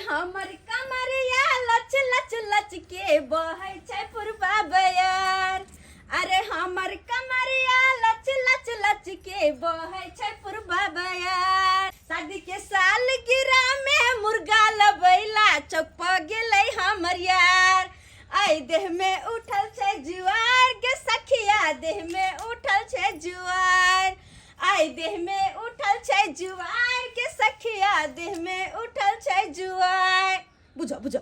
हमर कमरिया लच लच लच के बहै छै पुरबा बयार। अरे हमर कमरिया लच लच लच के बहै छै पुरबा बयार। शादी के साल गिरा में मुर्गा लबैला चौक पर गेलै हमर यार। आई देह में उठल छै जुआर गे सखिया, देह में उठल छै जुआर। आई देह में उठल छै जुआर गे सखिया, देह में उठल छै जुआर। बुझो बुझो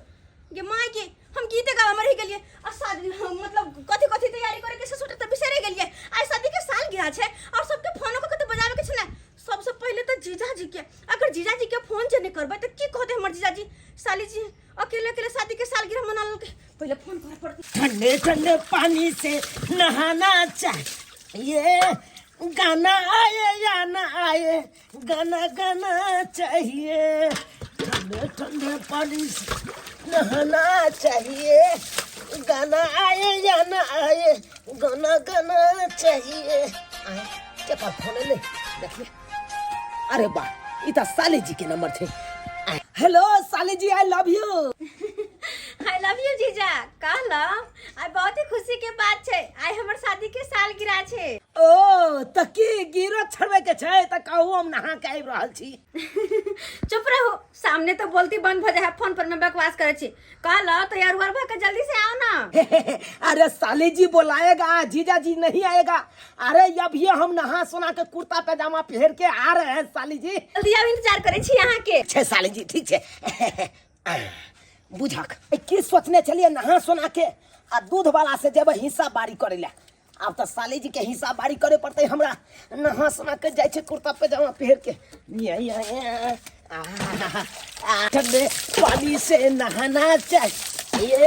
गे माय के, हम गीते गावे में रह गेलिए आ शादी हम मतलब कथी कथी तैयारी करे के से सोचे त बिसरे गेलिए। आई शादी के साल गिरा छै और सबके फोनो के कते बजावे के छै ने। सबसे पहले त जीजाजी के, अगर जीजाजी के फोन जे नहीं करबै त की कहते हमर जीजाजी, साली जी अकेले अकेले शादी के सालगिरह मना लेलकै। पहले फोन करे पड़तै। ठंडे ठंडे पानी से नहाना चाहिए, गाना आए या ना आए गाना गाना चाहिए। ठंडे ठंडे पानी से नहाना चाहिए, गाना आए या ना आए गाना गाना चाहिए। आए केकर फोन एलै देखिए। अरे वाह, ई तऽ साली जी के नंबर छै। हेलो साली जी, I love you. I love you जीजा। कहलो आइ बहुत ही खुशी के बात छै, आइ हमर शादी के सालगिरह छै। ओ तऽ की गिरो छड़बै के छै तऽ कहू, हम नहा के आबि रहल छी। चुप रहो, सामने तो बोलती बंद भ जाए है, फोन पर में बकवास करे छी। कहलो तैयार उयार भ के जल्दी से आओ ना। अरे साली जी बोलाएगा, जीजा जी नहीं आएगा। अरे अभी हम नहा सोना के कुर्ता पैजामा पहन के आ रहे हैं साली जी। जल्दी आब, इंतजार करे छी अहाँ के। छै साली जी, ठीक छै। बुझक की सोचने छलियै, नहा सोना के आ दूध वाला से जेबै हिस्सा बारी करे ला। आब तऽ साली जी के हिस्सा बारी करे पड़तै हमरा। नहा सोना के जाइ छै कुर्ता पैजामा पहिर के। या या या, आ, ठंडे पानी से नहाना चाहिए,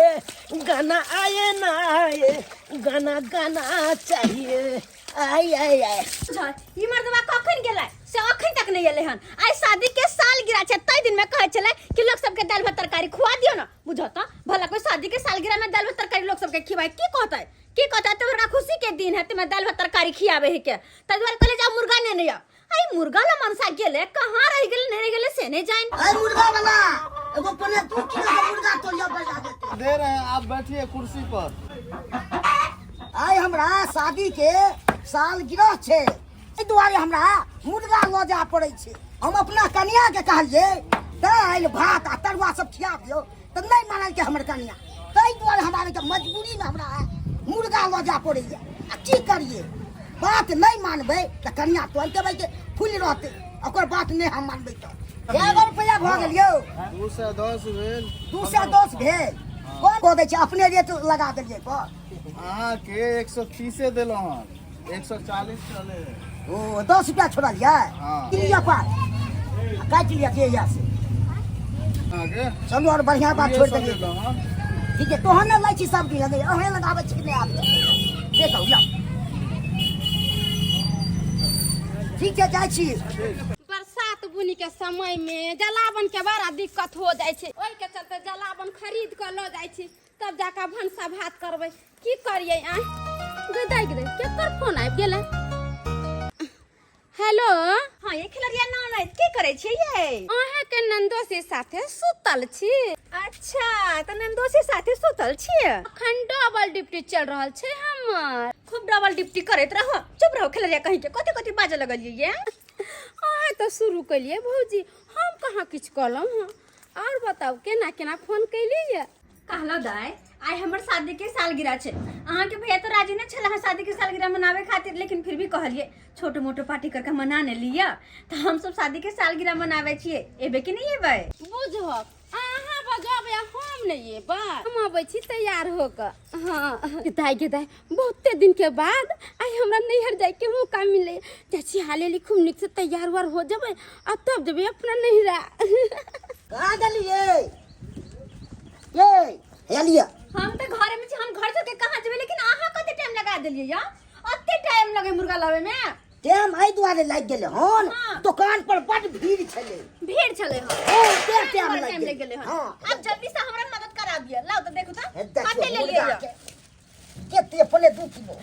गाना आए ना आए गाना गाना चाहिए। आय आय आय। बुझल, ई मर्दवा कखन गेलै से अखन तक नहीं एलै हन। आइ शादी के साल गिरा छै, तै दिन में कहै छलै कि लोग सबके दालि भात तरकारी खुआ दियौ ना। बुझल त भला कोई शादी के सालगिरह में दालि भात तरकारी लोग सबके खिवाई? की कहतै, की कहतै? तो बड़का खुशी के दिन है, ते दालि भात तरकारी खियाबे है के, तै दुआरे कहले जाओ मुर्गा नेने आउ। आई मुर्गा ला मनसा गेले कहाँ रह गेले नहीं रह गेले से नहीं जान। अरे मुर्गा वाला एगो पने 2 किलो के मुर्गा तोड़िया बजा देते। दे रहे हैं, आप बैठिए कुर्सी पर। आइ हमरा शादी के सालगिरह छै, एहि दुआरे हमरा मुर्गा लऽ जाय पड़ै छै। हम अपना कनिया के कहलिए दालि भात आ तरुआ सब खिया दियौ तऽ नहि मानलकै हमर कनिया, ताहि दुआरे हमरा आरके मजबूरी में हमरा मुर्गा लऽ जाय पड़ैया। आ की करिए, बात नहि मानबै तऽ कनिया तोड़ि देबै के फूल रहतै, ओकर बात नहि हम मानबै तऽ। कए रुपैआ भऽ गेल यौ? 210 भेल। 210 भेल। कम कऽ दै छै, अपने रेट लगा देलियै पर। अहाँके 130 देलहुँ हन, 140 चले है। ओ 10 रुपया छोड़लियै। हाँ। लिअ पाइ आ काटि लिअ जे यऽ से। अहाँके चलू आओर बढ़िआँ बात छोड़ि देलियै। देलहुँ हन। ठीक है, तोहन ने लै छी सब दिन, अहें लग आबै छी कि नहि आबै छी से कहू। लिअ, ठीक छै, जाइ छी। बरसात बुनी के समय में जलावन के बड़ा दिक्कत हो जाइ छै, ओहि के चलते जलावन खरीद के लऽ जाइ छी, तब जाके भनसा भात करबै। की करियै? आय गे दाइ गे दाइ, केकर फोन आबि गेलै? हेलो। हाँ ये खिलरिया ननद, की करै छियै ये? अहाँ के नंदोसी साथे सुतल छी। अच्छा, तऽ नंदोसी साथे सुतल छियै? अखन डबल ड्यूटी चल रहल छै हमर। खूब डबल ड्यूटी करैत रहो। चुप रहो खिलरिया कहीं के, कथी कथी बाजऽ लगलियै ये? अहाँ तऽ शुरू केलियै भौजी, हम कहाँ किछु कहलहुँ हँ। और बताउ, केना केना फोन कैलियै? कहलो दाय, आइ हमर शादी के सालगिरह छै। अहाँ के भैया तो राजी नहीं छल अहाँ शादी के सालगिरह मनावे खातिर, लेकिन फिर भी कहलिए छोटो मोटो पार्टी करके मना ने लिया, तो हम सब शादी के सालगिरह मनावे छिए। एबे कि नहीं एबे? बुझब अहाँ बजाबे हम नहीं एबे, हम अबै छी तैयार होकर। हाँ दाई के दाई, बहुते दिन के बाद आइ हमरा नैहर जाय के मौका मिले। जाइ छी हाले हाली खूब नीक से तैयार उयार हो जेबै आ तब जेबै अपना नैहरा। कहाँ गेलियै ये? हे लिअ। हम तऽ घरे में छी, हम घर छोड़ के कहाँ जेबै? लेकिन अहाँ कते टाइम लगा देलियै या? अते टाइम लगे मुर्गा लावे में? टाइम एहि दुआरे लागि गेलै हन, हाँ। दोकान पर बड भीड़ छलै। भीड़ छलै हन। ओ, तें ताहि टाइम दुआरे लागि टाइम लागि गेलै। गेलै हन। हाँ। आब जल्दी से हमरा मदद करा दिअ। लाउ तऽ देखू तऽ हे देखियौ, कते लेलियै मुर्गा यऽ? के कते पौने 2 किलो।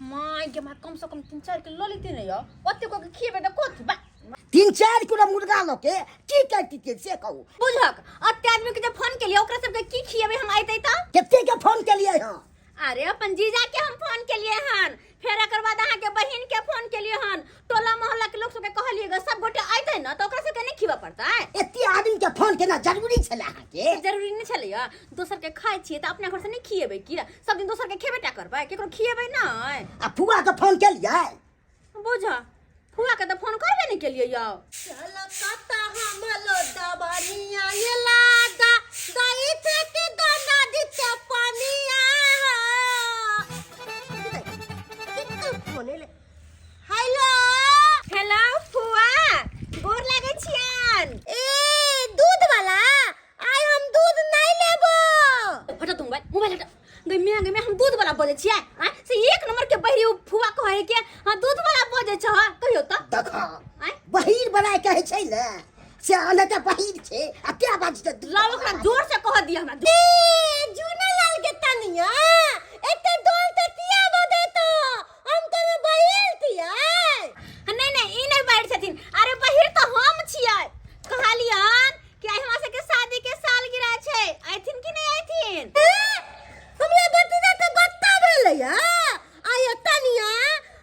माय के माय, कम से कम 3-4 किलो लऽ लेती ने यौ। ओते को के खिएबै तऽ कथी बा। 3-4 किलो मुर्गा लऽ के की करतियै से कहू। बुझक अत्ते आदमी के जे फोन केलियै ओकरा सबके की खिएबै हम अयतै तऽ? कते के फोन केलियै हँ? अरे अपन जीजा के हम फोन केलियै हन, फेर एकर बाद अहाँ के बहिन के फोन केलियै हन, टोला मोहल्ला के लोक सबके कहलियै ग, सब गोटे अयतै ने तऽ ओकरा सबके नहि खिबऽ पड़तै? एते आदमी के फोन केना जरूरी छलै अहाँके? जरूरी नहि छलैया, दोसर के खाइ छियै तऽ अपना घर से नहि खिएबै की? सब दिन दोसर के खेबे टा करबै, केकरो खिएबै नहि? आ फुआ के फोन केलियै? बुझ फुआ के तऽ फोन करबे नहि केलियै यौ। चल कता हम लो दबनिया ये लादा दाई फेंक दो नदी के पानिया। हेलो हेलो फुआ, गोर लागै छियन। ए दूध वाला आइ हम दूध नहीं लेबो। हटो तुम मोबाइल, मोबाइल हटो। गई मैं, गई मैं, हम दूध वाला बजै छियै आँय? से एक नंबर के बहिरी उ फुआ कहै के हाँ दूध वाला बजै छ कहियो त देख आँय? बहिर बनाय कहै छै ने से अनते बहिर छै आ क्या बाजतै दूध लाओ ओकरा जोर से कह दिया हमरा। ए जूना लाल के तनिया एते डोल त किया बदे तो हम तो बहिर थियै। नहीं नहीं ई नहीं बहिर छथिन, अरे बहिर तो हम छियै। कहलियन कि आइ हमरा सबके शादी के सालगिरह छै, अयथिन कि नहि अयथिन? हमरा भतीजा तऽ बत्ता भेलैया आइ तनिया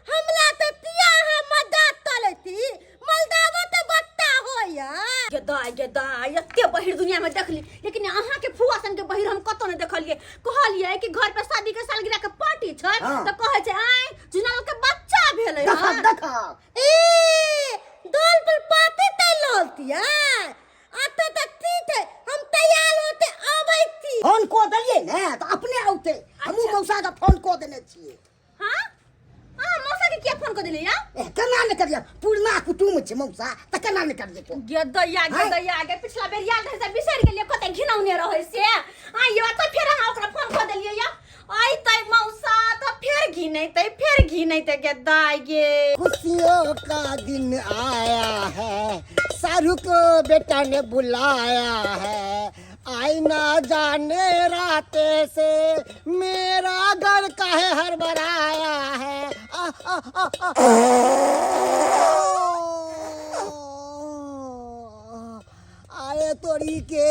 हमरा तऽ तिया अहाँ मदद तलैती मलदावा तऽ बत्ता होइया। गे दाइ गे दाइ, एते बहिर दुनिया में देखली लेकिन अहाँ के फुआ सन के बहिर हम कतौ नहि देखलियै। कहलियै कि घर पर शादी के सालगिरह के पार्टी छै हाँ। तऽ कहै छै आइ जुना के बच्चा भेलै देखा हन। देखा ए दोल पर पाते तै ललतिया अत तक ठीक है, हम तैयार होते आबै छी। फोन कऽ देलियै ने तऽ अपने औतै। हमहूँ मौसा के फोन कऽ देने छियै। हाँ हाँ मौसा के किया फोन कऽ देलियै या? ए केना नहि करियै, पुरना कुटुम्ब छै मौसा तऽ केना नहि करियै फोन? गे दैया गे हैं? दैया गे, पिछला बेर आयल रहै से बिसरि गेलियै कते घिनौने रहै से। आइ यौ तऽ फेर अहाँ ओकरा फोन कऽ देलियै या? आइ तै मौसा तऽ फेर घिनैतै, फेर घिनैतै गे दाइ गे। खुशियों का दिन आया है, सारू को बेटा ने बुलाया है, आई ना जाने राते से मेरा घर काहे हड़बड़ाया है। आ, आ, आ, आ, अरे तोरी के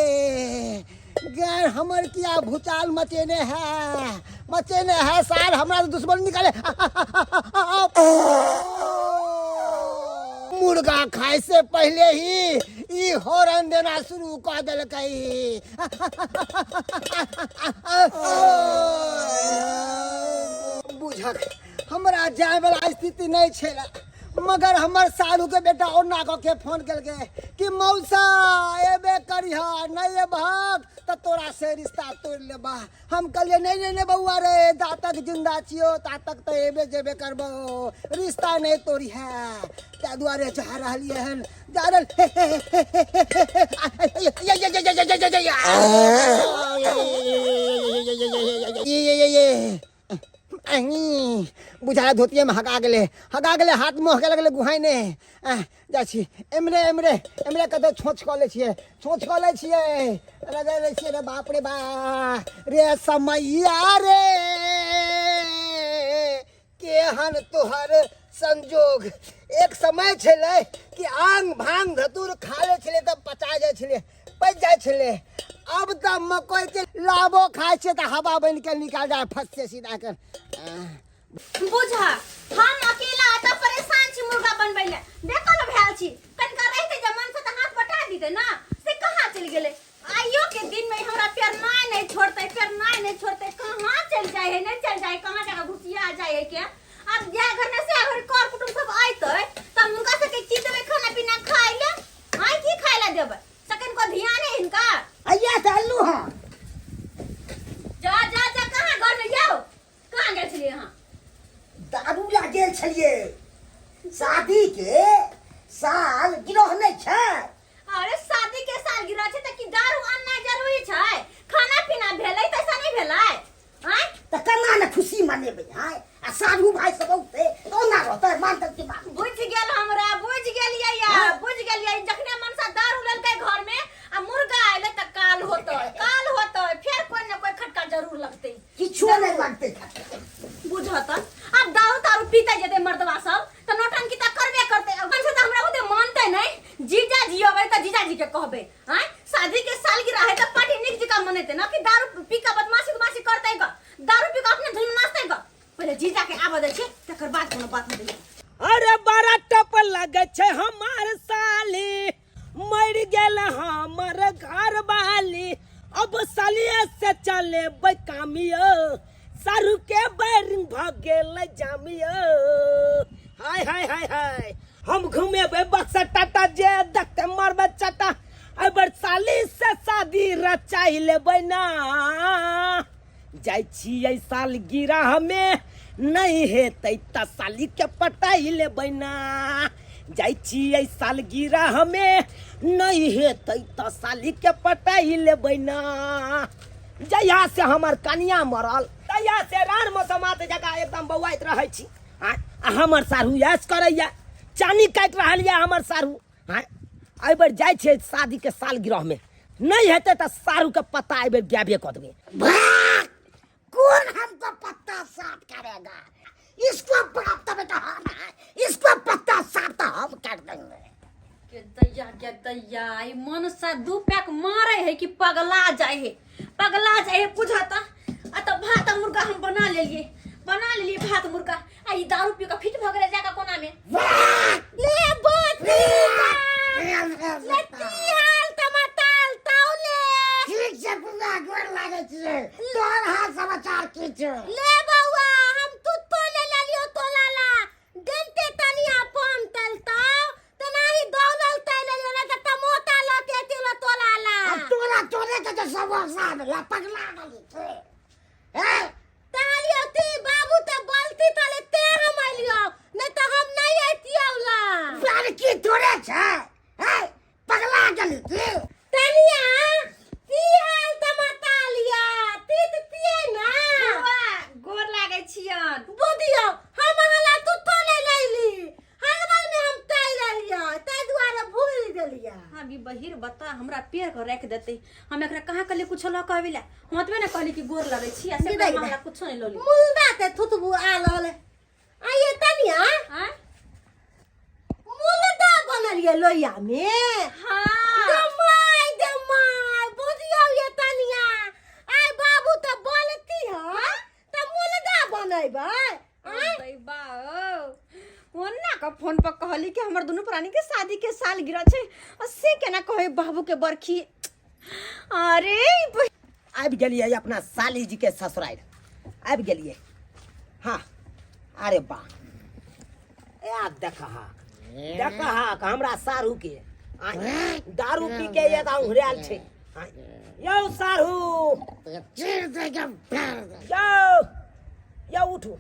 गैर हमर किया भूचाल मचेने है, मचेने है सार हमरा से दुश्मन निकाले। मुर्गा खाए से पहले ही ई हॉर्न देना शुरू कर देलकै। बुझक हमरा जाय वाला स्थिति नहीं छेला, मगर हमर सालू के बेटा ओना कऽ के फोन केलकै कि मौसा एबे करिह, नहीं एबहक तऽ तोरा से रिश्ता तोड़ि लेबा। हम कहलियै नहीं नहीं नहीं बौआ रे, जा तक जिंदा छियो ता तक तऽ एबे जेबे करबो, रिश्ता नहीं तोड़िह। ताहि दुआरे जा रहलियै हन, जा रहल। बुझा धोतिए में हगा गेलै, हगा गेलै, हाथ में हगे लगलै गुहाइने। जाइ छी एमरे एमरे एमरे कतौ छोच कऽ लै छियै, छोच कऽ लै छियै, रगड़ि लै छियै। रे बाप रे बा रे समैया रे, केहन तोहर संजोग। एक समय छलै कि आंग भांग धतूर खा लै छलै तऽ पचा जाइ छलै, पचि जाइ छलै। अब तऽ मकई के लाबो खाइ छियै तऽ हवा बनि के निकल जाय फस से सीधा कर। बुझा हम अकेला एतऽ परेशान छी मुर्गा बनबै ले, बेकल भेल छी। कनिका रहिते जे मन से तऽ हाथ बटा दिते ना, से कहाँ चलि गेलै? आइयो के दिन में हमरा पेरनाइ नहीं छोड़ते, पेरनाइ नहीं छोड़ते, कहाँ चल जाए है, नहीं चल जाए, कहाँ जाकर घुसिया जाए है के। अब जा घर में से घर कर कुटुंब सब आइते तब हुनका सबके की देबै खाना पीना खाइ ले? आइ की खाइ ले देबै? सकन को ध्यान है इनका? अइया तऽ अल्लू हँ। जा जा जा, कहाँ घर में जाओ, कहाँ गेल छलियै अहाँ? दारू ला गेल छलियै, शादी के साल गिरह नहि छै। अरे शादी के साल गिरह छै तऽ की दारू अननाइ जरूरी छै? खाना पीना भेलै तऽ ऐसा नहि भेलै? आँय? तऽ केना ने खुशी मनेबै? आँय, आ साधु भाई सब औतै तऽ ओना रहतै मान तक के बात। बुझि गेल हमरा, बुझि गेलियै या, बुझि गेलियै। जखने मनसा दारू लेलकै घर में आ मुर्गा एलै तऽ काल होतै, काल होतै, फेर कोई ने कोई खटका जरूर लगतै। किछो नहि लगतै खटका। बुझत आब दारू तारू पीते जेतै मर्दवा सब तऽ नौटंकी तऽ करबे करतै। मनसा तऽ हमरा ओते मानतै मनेते ना कि दारू पी के बदमाशी उदमाशी करते ग, दारू पी के अपने धुन में नाचते ग। पहिले जीजा के आबऽ दै छी, तकर बाद कोनो बात हेतै। अरे बड़ा टप लगे छै हमार साली, मर गेल हमर घर वाली, अब सालिया से चले कामियो, सारू के बैरिंग भ गेल जामियो। हाय हाय हाय हाय, हम घुमेबै बक्सर टाटा, जे देखते मरबै चटा, एहि साली से शादी रचाई लेबै ना। जाइ छियै सालगिरह में, नहीं हेतै तऽ साली के पटाई लेबै ना। जाइ छियै सालगिरह में, नहीं हेतै तऽ साली के पटाई लेबै ना। जहिया से हमर कनिया मरल तहिया से रान मौसमात जकाँ एकदम बौआइत रहै छी। आँय, आ हमर साढ़ू ऐश करैया, चानी काटि रहल यऽ हमर साढ़ू। आँय, एहि बेर जाइ छियै शादीके सालगिरह में, नहीं हेतै तऽ साढ़ूके पत्ता एहि बेर गायबे कऽ देबै। भाग! कौन हमको पत्ता साफ करेगा? इसको प्राप्त बेटा हम है, इसको पत्ता साफ तो हम कर देंगे। के दैया के दैया, ई मनसा दू पैक मारे है कि पगला जाए है, पगला जाए है बुझता। आ तऽ भात आ मुर्गा हम बना लेलिए, बना लेलिए भात मुर्गा। आ ई दारू पी के फिट भऽ गेलै जाके कोना में। ले बची ले की हाल तमाताल ताउले। ठीक छै बुआ, गोर लागै छियै। तोहर हाल समाचार की छौ? ले बौआ, हम तुत्तो ले लेलियो तोला ला। डेंते तनिया पान तलताव तनाही दौलल तै लेलियो, नहीं त तमोता लते तेलो तोला ला। अब तोरा तोरे के तो समोसा भेलै, पगला गेली छै। हे तालियो ती बाबू ते बोलती ताले ते हम आइलियो, नहीं त हम नहीं आइतियो ला। लड़की तोरे छै, हे पगला गेली की? तनिया की हाल तमतालिया तीत तिए ना? बुआ गोर लागै छियन। बुदियो हम अहाँ तू तो ले लैली, हड़बड़ में हम तै लेलियो, तै दुआरे भूल गेलिया। हाँ भी बहिर बता हमरा पेड़ के राख देते, हम एकरा कहाँ कहली कुछ ल कहबे ला, हम ओतबे ने कहली कि गोर लगै छी, आ से विदाई हमरा कुछो नहीं लोली। मुल्दा ते थुतबू आ रहल है। आइए तनिया। हाँ? मुल्दा बनलिए लोहिया में। हाँ। दमाय दमाय बुझियो ये तनिया, आइ बाबू त बोलती है त मुल्दा बनेबै। आय दैबा ओ, ओन्ना का फोन पर कहली कि हमर दुनू प्राणी के शादी के साल गिरा छै, आ से केना कहे बाबू के बरखी। अरे आबि गेलियै अपना साली जी के ससुरारि, आबि गेलियै। हाँ अरे बा, ए देखहक देखहक हमरा साढ़ू के दारू पी के एक उहरायल छै। यौ साढ़ू, यौ यौ उठू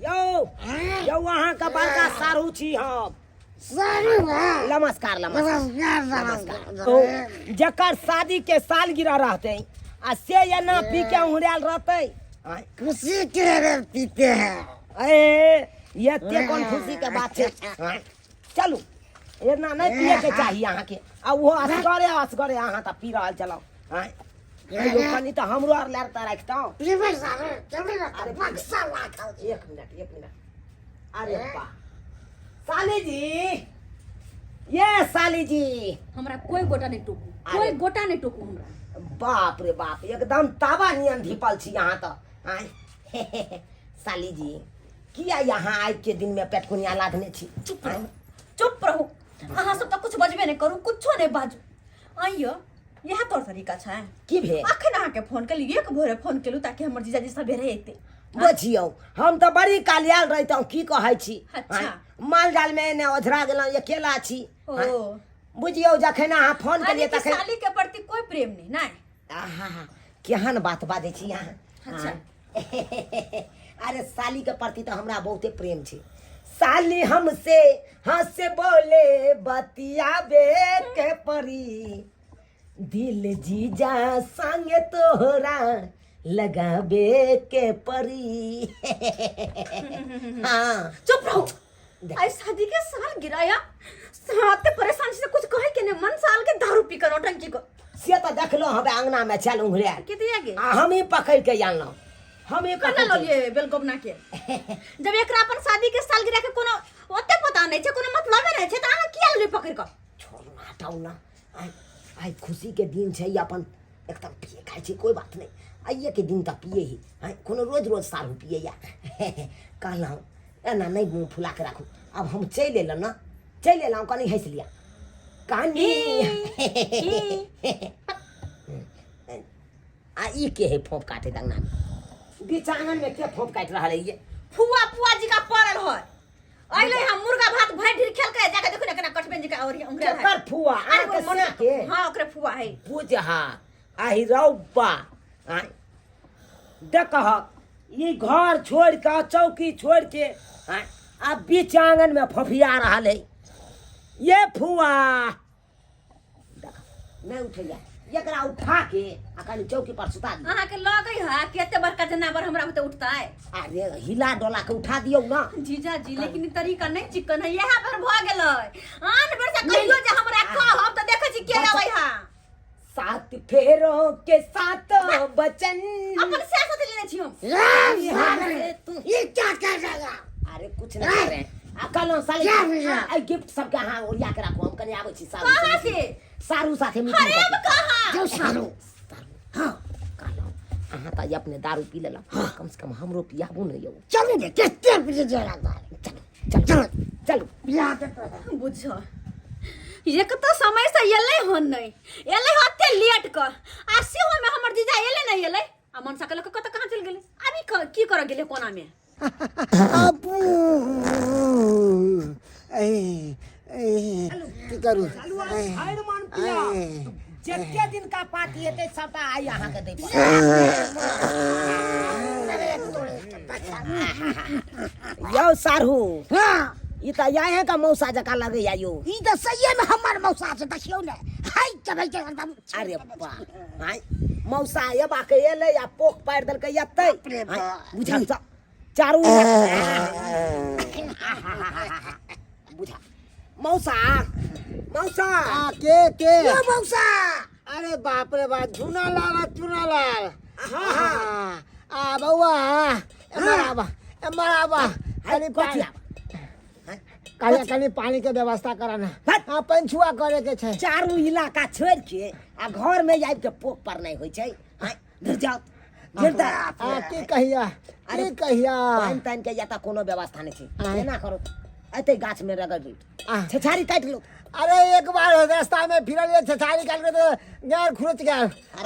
यौ यौ, अहाँके बड़का साढ़ू छी हम। नमस्कार नमस्कार नमस्कार। तो जकर शादी के सालगिरह रहते आ से एना पी के उहरायल रहते, खुशी के पीते हैं। ए ये ते कोन खुशी के बात छै? चलू एना नहीं पिए के चाहिए अहाँके, आ ओहो असगरे असगरे अहाँ तऽ पी रहल छलहुँ। आँय कहियो कनि तऽ हमरो आर लए तऽ राखितहुँ। पीबै सारे चलू ना तऽ बक्सा राखल। एक मिनट एक मिनट, अरे वाह साली जी, ये साली जी हमरा कोई गोटा नहीं टोकू, कोई गोटा नहीं टोकू हमरा। बाप रे बाप, एकदम तावा नियन धीपल छी अहाँ तऽ। आँय साली जी, किया यहाँ आइ के दिन में पेटकुनिया लाधने छी? चुप रहू चुप रहू, अहाँ सब तऽ कुछ बजबे नहीं करू, कुछो नहीं बाजू। आइयो इएह तौर तरीका छै की भेल? अखन अहाँके फोन केली, एक भोरे फोन केलू ताकि हमर जीजाजी सबेरे एते। बुझियौ हम तऽ बड़ी काल आयल रहितहुँ, की कहै छी। अच्छा। आँय, माल जाल में एने ओझरा गेलहुँ, अकेला छी। ओ। आँय, बुझियौ जखन अहाँ फोन केलियै यानी कि तखन साली के प्रति कोई प्रेम नहीं नहीं। आहा, केहन बात बाजै छी अहाँ। अच्छा। आँय। अरे साली के प्रति तऽ हमरा बहुते प्रेम छै। साली हमसे हंस बोले बतियाबे के परी, दिल जीजा संग तोहरा लगाबे के परी। हाँ चुप रहो, आई शादी के साल गिराया साथ परेशान से कुछ कहे के नहीं मन, साल के दारू पी कर नौटंकी को से तऽ देखलो हबे अंगना में चल उंघरायल के दिया गे, आ हम ही पकड़ के आनलहुँ, हम ही कना पकड़ के ललिए बेलगोबना के। जब एकरा अपन शादी के साल गिरा के कोनो ओते पता नहीं छै, कोनो मतलब नहीं छै, त अहाँ किया ललिए पकड़ के? छोड़ू ना, हटाउ ना। आय, आइ खुशीके दिन छै, अपन एकदम पिए खाइ छै, कोइ बात नहि, आइएके दिन तऽ पिए ही। आँय, कोनो रोज रोज सारू पियैया? कहलहुँ एना नहि मुँह फुला के राखू। आब हम चलि एलहुँ ने, चलि एलहुँ, कनि हँसि लिअ कनि। आ ई के है फोप काटे अंगना बीच आंगन में? के फोप काटि रहल है ये? फुआ पुआ जी का पड़ल है, अइले हम मुर्गा भात भरि ढीर खेलकै, जाके देखू ने केना कटबेन जी का और उंगरा है। केकर फुआ? अरे अहाँके मना से के? हां, ओकरे फुआ है। बुझहा आहि रौबा, आँय देखह, ई घर छोड़ के, चौकी छोड़ के, आँय आ बीच आंगन में फफिया रहल है ये फुआ। देख, नहीं उठैया, एकरा उठा के आ कनि चौकी पर सुता दियौ। अहाँ के लगै है केते बड़का जनावर हमरा होते उठतै? अरे हिला डोला के उठा दियौ ना। जीजा जी, लेकिन ई तरीका नहीं चिकन है, इएह बेर भऽ गेलै, आन बेर से कहियो जे हमरा कहब तऽ देखै छी के अबै है। सात फेरों के सात बचन अपन से साथ लेने छी हम। ये क्या कर रहा है? अरे कुछ नहीं कर रहे हैं। आ कहलहुँ साले, आ गिफ्ट सबके अहाँ ओरिया के राखू, हम कनि आबै छी सारू। कहाँ से? सारू साथे मीटिंग। अरे अब कहाँ जो सारू? सारू। हाँ, कहलहुँ अहाँ तऽ अपने दारू पी लेलहुँ, कम से कम हमरो पियाबू ने यौ। चलू ने, कते बजे जरा। चलू चलू चलू। बियाह के बुझ, एक तऽ समय से एलै हन नहि, एलै हन एते लेट कऽ, आ सेहो में हमर जीजा एलै नहि एलै, आ मनसा के लऽ कऽ कतऽ कहाँ चलि गेलै? अभी की करऽ गेलै कोना में? अपू ए ए की करू? भरि मन पिया, जते दिन का पार्टी हेतै सबटा आइ अहाँके दै पड़त। यौ साढ़ू। हाँ। ई तऽ इएह का मौसा जकाँ लगैया यौ। ई तऽ सहिए में हमर मौसा छै, देखियौ ने, हाय चबै छै एकदम। अरे बा, आँय मौसा एबा के एलै आ पोख पारि देलकै एतै। रे बा। आँय, बुझल तऽ चारू बुझा मौसा मौसा। आ के यौ मौसा। अरे बाप रे बाप, झूना लाल आ चूना लाल। हाँ, हाँ। आ बौआ, एम्हर आबा, एम्हर आबा कनि। कथी पानी आब? कनि कनि पानी के व्यवस्था करा ना। हट। हाँ, पंछुआ करे के छै। चारू इलाका छोड़ के आ घर में आबि के पोख पर नहीं होइ छै। आँय, धुर जाओ, धुर जाओ। आ की कहिया? अरे, की कहिया? पानि तानि के एतऽ कोनो व्यवस्था नहि छै। आँय। एना करू, एते गाछ में रगड़ लो, आह। छछारी काटि लो। अरे एक बार रास्ता में फिरल ये छछारी काट के तो गैर खुरच गया,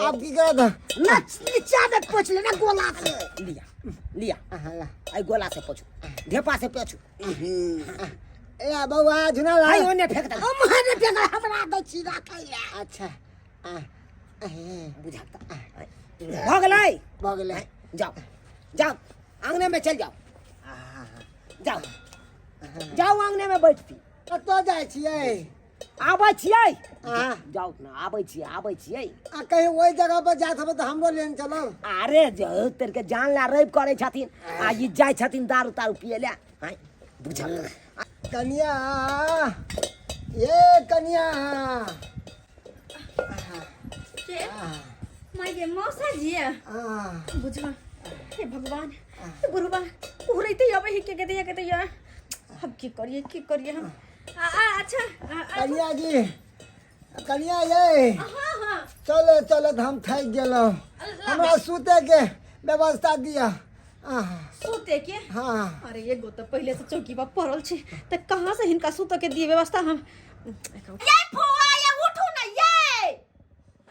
अब की करत? ना नीचा में पोछ ले ना गोला से। लिया लिया। अहाँ ला। एहि गोला से पोछू, ढेपा से पोछू। ए बौआ झुना आइ ला। ओने फेंक दे। हम ने बेगर हमरा दै छी राखै ले। अच्छा आ ए, बुझा भऽ गेलै? भऽ गेलै। जाओ जाओ, आंगने में चल जाओ, जाओ जाओ, आंगने में बैठती। कतऽ जाइ छियै? आबै छियै। हाँ। जाउ ने, आबै छियै, आबै छियै। आ कहीं ओहि जगह पर जाइत हेबै तऽ हमरो लेने चलब। अरे जो तेर के जान ला रैब करै छथिन आ ई जाइ छथिन दारू तारू पिए ला। आँय, बुझल। कनिया, ये कनिया। के माय गे, मौसा जी। आ, बुझ, हे भगवान, हे बुढ़वा उड़ैते अबै है के के के के, अब की करिए, की करिए हम? आ आ अच्छा आ, आ, कनिया जी, कनिया ये। हाँ हाँ। चलो चलो, हम थाकि गेलहुँ, हमरा सुते के व्यवस्था दिअ। आह, सुते के? हाँ। अरे एगो तऽ पहिले से चौकी पर पड़ल छै, तऽ कहाँ से हिनका सुतऽ के दिए व्यवस्था हम? ये फुआ, ये उठू ना ये।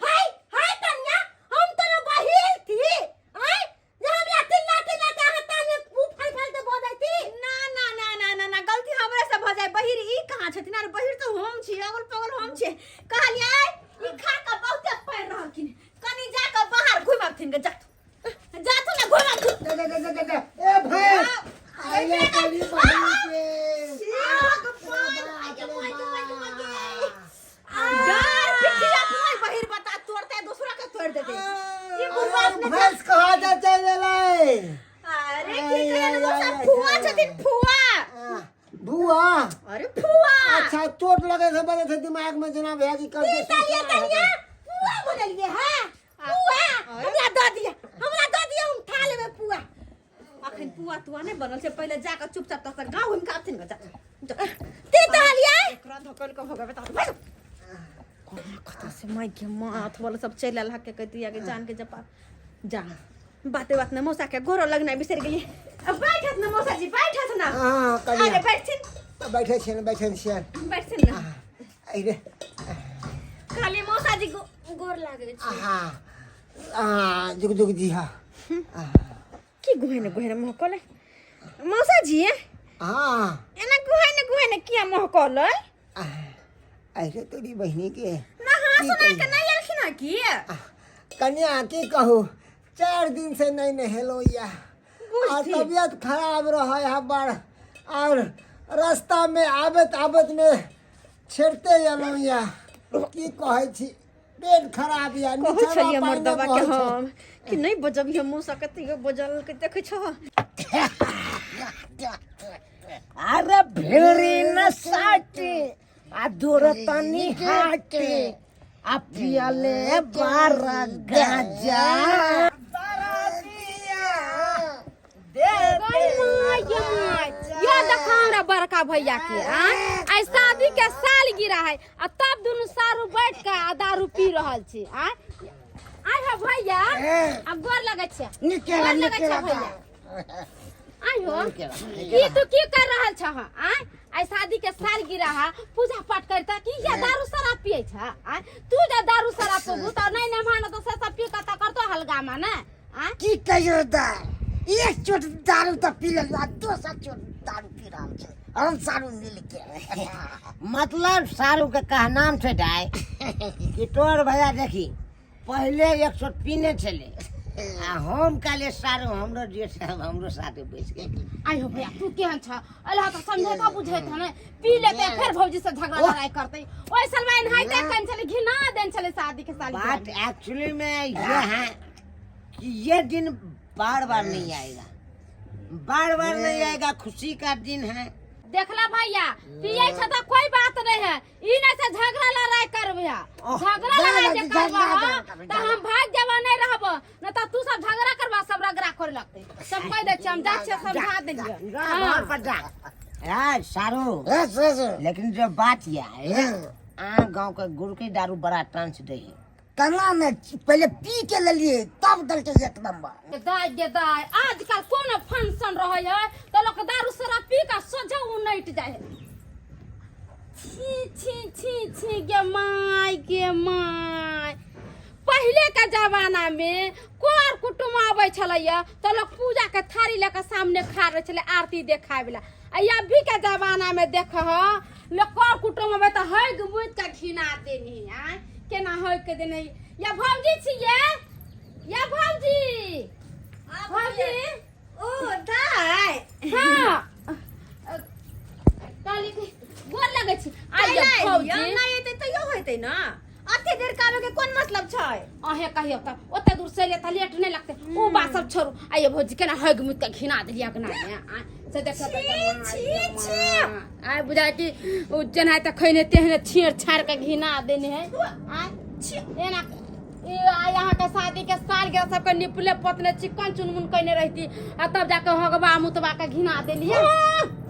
हाय हाय कन्या, हम तोरा बहिन थी आय जे हमरा चिल्ला चिल्ला के अहाँ ताने उफल फल के बजै थी। ना ना ना ना ना ना, गलती हमरा से भऽ जाय, बहिर ई कहाँ छथिन? अरे बहिर तऽ हम छी, अगल बगल हम छी। कहलियै ई खा कऽ बहुते पड़ि रहलखिन, कनि जा कऽ बाहर घुमबथिन गे, जाथु जाथु ना घुमबथुन। दे दे दे दे दे दे ए भाई, आइले तोरी बहिन के। डर पिठिया पुआई बहिर बता तोड़ते, दूसरा के तोड़ देते ई बुढ़वा अपने। भैंस कहाँ जा चल गेलै? अरे की कहियन मौसा, फुआ छथिन फुआ। आ, बुआ? अरे फुआ। अच्छा, चोट लगे से बजे छै दिमाग में, जेना भैया की कर दे। चलिए कन्या, पुआ बोललिए हां, पुआ हमरा दऽ दिअ, हमरा दऽ दिअ, हम खा लेबै पुआ। अखन पुआ तुआ नहि बनल छै, पहिले जाकऽ चुपचाप तकर गाँव घुमि कऽ आबथिन गे, जा जा। ती कहलिए एकरा धकल कऽ भगबै तऽ कोना कतऽ से। से माय के माथ वाला सब चलि आयल हके कहती आगे जान के जपा जा बाते बात न मौसा के गोरो लगना बिसरि गेलियै। अब बैठत न मौसा जी, बैठत न। हाँ, कनिया। अरे बैठथिन। बैठे छियनि, बैठे छियनि। बैठथिन न। अरे खाली मौसा जी गोर लागै छै। हाँ हाँ, जुग जुग जी। हाँ, की गुहेने गुहेने मुँह कले मौसा जी? हाँ, एना गुहेने गुहेने किया मुँह कले? अरे तोरी बहिनी के ना हाँ की सुना कही? के नहीं एलखिन हँ की? कन्या, की कहू, 4 दिन से नहीं नहेलो या और बुझती। तबियत खराब रहे है बड़, और रास्ता में आबत आबत में छेड़ते एलहुँ या। की कहै छी, पेट खराब या। कहै निचवा छलियै पानि मर्दबा के बहै छै। हम कि नहीं बजबियै मौसा के, तैयो बजल के देखै छह। अरे भेड़ी न साटे आ दूर तनी हाटे आ पियले बार गाजा। यो देखा हमरा बड़का भैया के आय शादी के साल गिरा है आ तब दुनू सारू बैठ के आ दारू पी रहल छी। आय आय हो भैया, आ गोर लगै छै। नीके गोर लगै नीके छै भैया। आय हो, की तू की कर रहल छह? आय आय शादी के साल गिरा है, पूजा पाठ करता कि या दारू शराब पिए छ? आय तू जे दारू शराब पीबू त नहीं ने मानो तो से सब पी के त करतो हलगामा ने। आय की कहियो दाय, एक चोट दारू तऽ पी लेलहुँ आ दोसर चोट दारू पी रहल छै हम सारू मिल के। मतलब सारू के कहनाम छै दाय कि तोर भैया देखी पहले एक सौ पीने छले आ हम काले सारू हमरो जे साहब हमरो साथे बैस गेल। आइ हो भैया, तू केहन छ? अल्लाह त समझे बुझे त ने पी लेते फिर भौजी से झगड़ा लड़ाई करते। ओइ सलवा नहाइते कन छले, घिना देन छले शादी के साल। बात एक्चुअली में ये है कि ये दिन बार बार नहीं आएगा, बार बार नहीं आएगा, खुशी का दिन है। देखला भैया, पिए छ त कोई बात नहीं है, ई नहीं से झगड़ा लड़ाई करबे। झगड़ा लड़ाई जे करबा त हम भाग जाबा, नहीं रहब न त तू सब झगड़ा करबा, सब रगड़ा करे लगते। सब कह दे छी, हम जा छी समझा देलिए। जा घर पर जा यार सारू। लेकिन जो बात यह है, आ गांव के गुड़ के दारू बड़ा टांस दे है। केना ने पहले पी के लेलिए तब दलके एक नंबर। दाय गे दाय, आजकल कोनो फंक्शन रहे है त लोग दारू शराब पी के सोझे उनट जाए है। छी छी छी छी गे my गे my, पहले के जमाना में कर कुटुम आबै छलैया त लोग पूजा के थारी लेके सामने खा रहे छलै आरती देखाय वाला। आ अभी के जमाना में देख लोग कर कुटुम आबै त हग मुद के घिना देनी। आय केना हग के देने या भौजी छियै या भौजी? भौजी। ओ दाय। हाँ, कहली कि गोर लगै छी। आइ कैला एलियै? भौजी। नहि एतै तैयो हेतै न, अते देर के आबे के कोन मतलब छै? अहें कहियो त ओते दूर से एलियै त लेट नहि लगतै, ओ बात सब छोड़ू। आइये भौजी, केना हग मुद के घिना देलियै अगना में। आय से देखो त छी, छी, छी। आय बुझाय कि ओ जेना त खैने तेहने छेड़ छाड़ के घिना देने है। आय छी एना ई आइ अहाँ के शादी के साल के सबके निपले पोतने चिकन चुनमुन कइने रहती आ तब जाके हगबा मुतबा के घिना देलियै।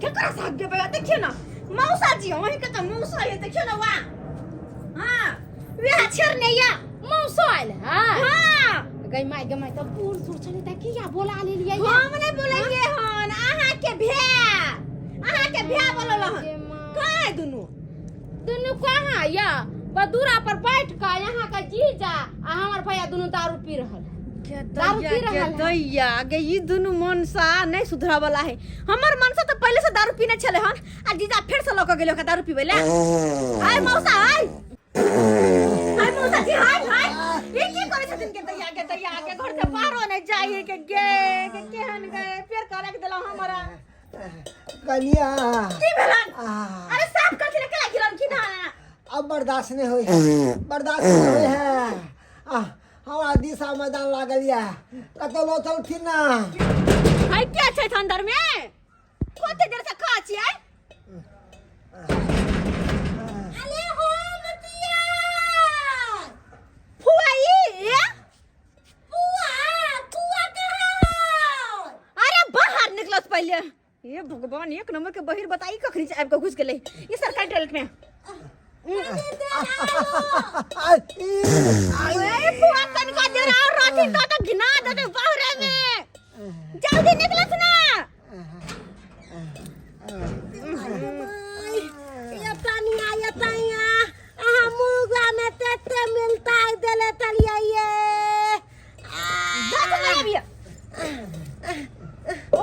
केकरा साथ देबै? देखियौ न मौसा जी, अहीं के त मौसा है, देखियौ न। वाह हाँ, वएह छेड़ने या। मौसो आयल है? हाँ। गई माय गे माय, तब बूढ़ सूढ़ छलै त किया बोला लेलियै? हम नहि बोललियै हन, अहाँ के भैया, अहाँ के भैया बोलल हन। गे माय। कहाँ है दुनू? दुनू कहाँ या, बदूरा पर बैठ के यहाँ के जीजा आ हमर भैया दुनू दारू पी रहल है। दारू पी रहल है। दैया गे, ई दुनू मनसा नहीं सुधरा वाला है। हमर मनसा तो पहले से दारू पीने छले हन आ जीजा फेर से लऽ के गेलै ओकरा दारू पीबै ले। हाय मौसा, हाय हाय मौसा जी, हाय हाय। ई की करै छथिन के दैया के दैया के, घर से बाहरो नहीं जाइए के गे के केहन गए फेर के रख देलौ हमरा। कनिया। की भेलन? आ, अरे साफ करथिन केला घिरन की ना? अब बर्दाश्त नहीं होई है, बर्दाश्त नहीं होई है। आ, हमरा दिशा मैदान लागल या, कतौ लो चलथिन ना। हाय के छै अंदर में? कते देर से खा छियै? अरे हो मतिया। फुआ ई बुआ, बुआ कहाँ हो? अरे बाहर निकलत पहले। ये भगवान, एक नंबर के बहिर बताई कखनी से आबि के घुस गेलै ई सरकारी टॉयलेट में। ए फुआ तनिका देर और रहथिन तो तो घिना देते बाहरे में जल्दी निकलत ना। ये तनिया ये तनिया अहाँ मुर्गा में तेते मिलता है देले तलिया ये दस ना अभी ओ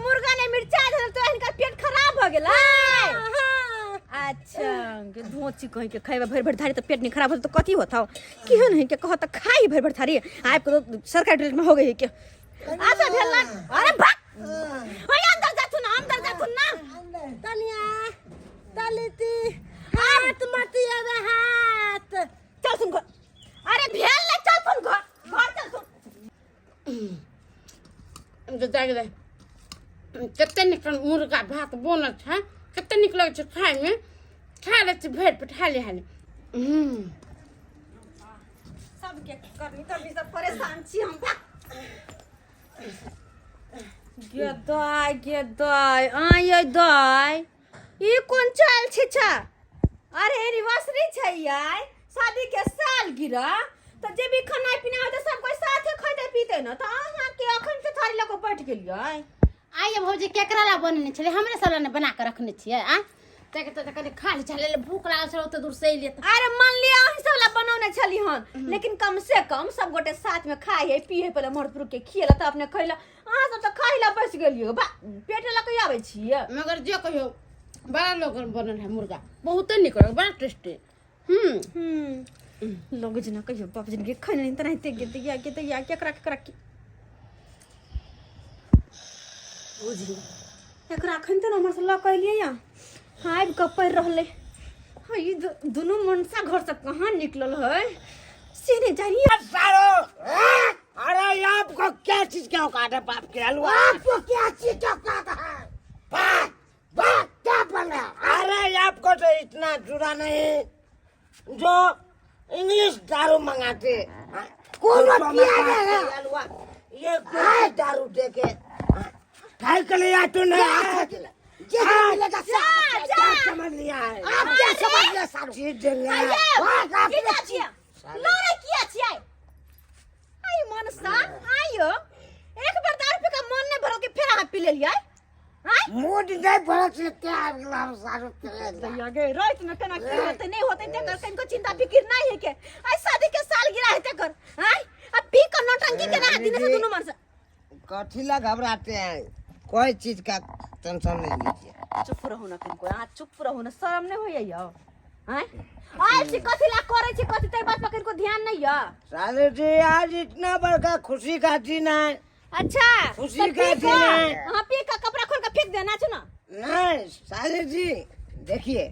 मुर्गा ने मिर्चा धरल तो इनका पेट खराब हो गेलै। अच्छा के धोची कहीं के खाइबा भरि भरि थारी तो पेट नहीं खराब होत तो कथी होत हौ केहन है के कहत त खाई भरि भरि थारी आबि के तो सरकारी टॉयलेट में हो गई के अच्छा भेल ना। अरे भाग ओए अंदर जाथुन अंदर जाथुन ना। तनिया तलिती हाथ मत आवे हाथ चल सुन घर। अरे भेल ना चल सुन घर घर चल सुन। जाके कते नीक मुर्गा भात बनल छै कते नीक लगै छै खायमे खा लै छी भरि पेट हाली हाली। सबके करनी करनी सब परेशान छी हम। गे दाय गे दाय आय दाय ई कोन चाल छै छा? अरे एनिवर्सरी छै यार शादी के सालगिरह तऽ जे भी खाना पीना होतै सब कोई साथे खैते पीते न तऽ अहाँ के अखन से थारी लऽ कऽ बैठ गेलियै। आइए भौजी केकरा ला बनेने छलै हमरे सब ला ने बना कऽ रखने छियै आ तक तऽ कनि खा लै छलै भूख लागल छलै ओते दूर से एलियै तऽ। अरे मान लिअ अहीं सब ला बनौने छली हन लेकिन कम से कम सब गोटे साथ में खाइ है पी है पहिले मर्द पुरुष के खिएला तऽ अपने खैला अहाँ सब तऽ खाइ ला बैस गेलियै बा पेट लऽ कऽ आबै छियै। मगर जे कहियो बड़ा लोग बनल है मुर्गा बहुते नीक लगल बड़ा टेस्टी। लोग जना कहियो बाप जन के खैने नहीं तनाहिते गे दैया गे दैया केकरा केकरा की बुझी एकरा अखन तऽ हमर से लऽ कऽ एलियै या हाँ आबि कऽ पड़ि रहलै। हाँ ई दुनू मनसा घर से कहाँ निकलल है से नहीं जानिए। सारो अरे आपको क्या चीज का औकात है बाप के हलवा आपको क्या चीज का औकात है बाप बाप क्या बोल रहा है? अरे आपको तो इतना जुड़ा नहीं जो इंग्लिश दारू मंगाते। कौन पिया रहे? हलवा ये कोई दारू दे के खाई के लिए तो नहीं जे मिलेगा जा क्या समझ लिया है आप क्या समझ लिया सारू? चीज देंगे। की छियै लड़ै किया छियै आई मनसा आइयो एक बार दारू पी के मन नहीं भरल के फेर अहाँ पी लेलियै आँय? मूड नहीं भरल छै क्या आबि सारू दैया गे राति में केना की होतै नहीं होतै तेकर कनिको चिंता फिकिर नहीं है के आई शादी के सालगिरह है तेकर आँय आ पी के नौटंकी केना दिन से दुनू मनसा। कथी ला घबराते हैं कोई चीज का टेंशन नहीं लीजिए। चुप रहू ना कनिको अहाँ चुप रहू ना शर्म नहीं होइए यौ आँय आयल छी कथी ला करै छी कथी तै बात पर कनिको ध्यान नहीं यऽ। साले जी आज इतना बड़का खुशी का दिन है। अच्छा खुशी तो का पी दिन कऽ, है। हाँ पी का कपड़ा खोल के फेंक देना छो ना। नहीं साले जी देखिए